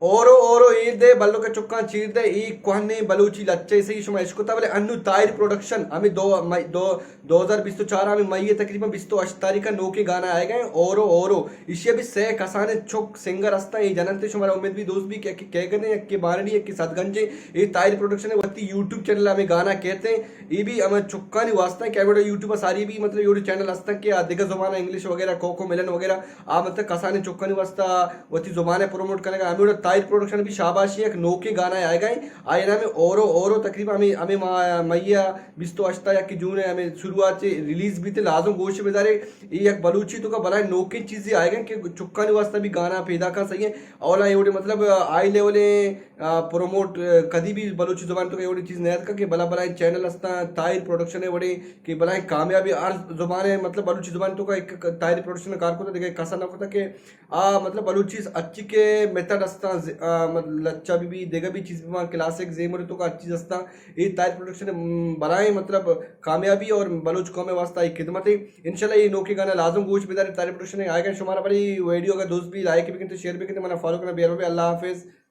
اورو اورو ایر دے، بلوک چکاں چیر دے، ای کوہنیں بلوچی لچہ سہی شما اشکتا، بلے انو طاہر پروڈکشن ہمیں دو مئی، دو، دو ہزار بیست و چار ہمیں مئی تقریباً بیست و ہشت تاریخ نوکیں گانا آئے گئے اورو اورو۔ ایشی بھی سے کسانیں چک سنگر ہستاں، اے جننتے شمارا امید بھی دوست بھی کہ کہ کہہ گندے، یک کہ بانڑی، یک کہ صد گنجے۔ اے طاہر پروڈکشن وتی یوٹیوب چینل ہمیں گانا کہتے ہیں۔ اے بھی ہمیں چکانی واسطہ کہ ہمیں یوٹیوب ساری بھی مطلب یوٹیوب چینل ہستاں کہ آ دگہ زبان انگلش وغیرہ کوکو ملن وغیرہ آ مطلب کسانیں چکانی واسطہ وتی زبان ء پروموٹ کنگ ء ہمے وڑ ء طاہر پروڈکشن بھی شاباشی یک نوکیں گانا آئے گئے۔ آئی نام اورو اورو تقریباً ہمیں ہمیں ماہ مئی ء بیست و ہشت ء یک جون ء ہمیں شروعات چہ ریلیز بیت، لازم گوش بدارے۔ اے یک بلوچی تو کا بلائیں نوکیں چیزے آئے گئے کہ چکانی واسطہ بھی گانا پیدا کن سہی ہیں۔ اولا اے وڑے مطلب ہائی لیول آ، پروموٹ، آ، کدی بھی بلوچی زبان تو کہ اے وڑی چیز نیت کہ بلا بلائیں چینل ہستاں، طاہر پروڈکشن ہے وڑے کہ بلائیں کامیابی ہر زبان ہے، مطلب بلوچی زبان تو کا ایک ک-، طاہر پروڈکشن کار کو تو دیکھے کسا نہ کو کہ آ، مطلب بلوچی اچی کے میتھڈ ہستاں، ز-، آ، مطلب لچہ بھی بھی، دیگہ بھی چیز بھی وہاں کلاسک زیمر تو کا اچی چیز ہستاں۔ اے طاہر پروڈکشن، م، بلائیں مطلب کامیابی اور بلوچ قوم واسطہ ایک خدمت ہے۔ انشاءاللہ یہ نوکے گانا لازم گوش بدارے، طاہر پروڈکشن ہے۔ آئے گا شمارا بڑی ویڈیو کا دوست بھی لائک بھی کرتے، شیئر بھی کرتے، منا فالو کرنا بیار بھی۔ اللہ حافظ۔